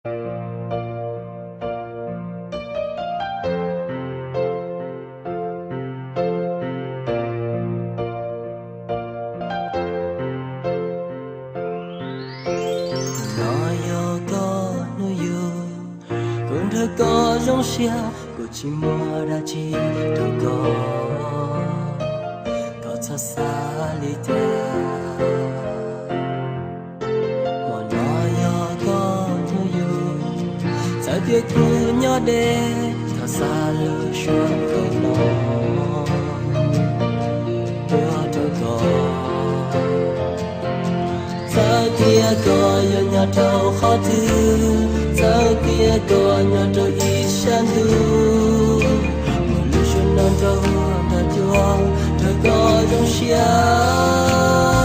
No yog koj hnub yug, kuv nrog koj zoo siab, kuv tsis muaj dab tsi rau koj, koj txhob xav li cas. Hmo no yog koj hnub yug, txawm tias kuv nyob deb, thov xa lub suab nkaus no tuaj rau koj. Txawm tias koj yuav nyob rau qhov twg, txawm tias koj nyob rau ib sab ntuj, muaj lub suab no nrog nrog cuag, nrog koj zoo siab.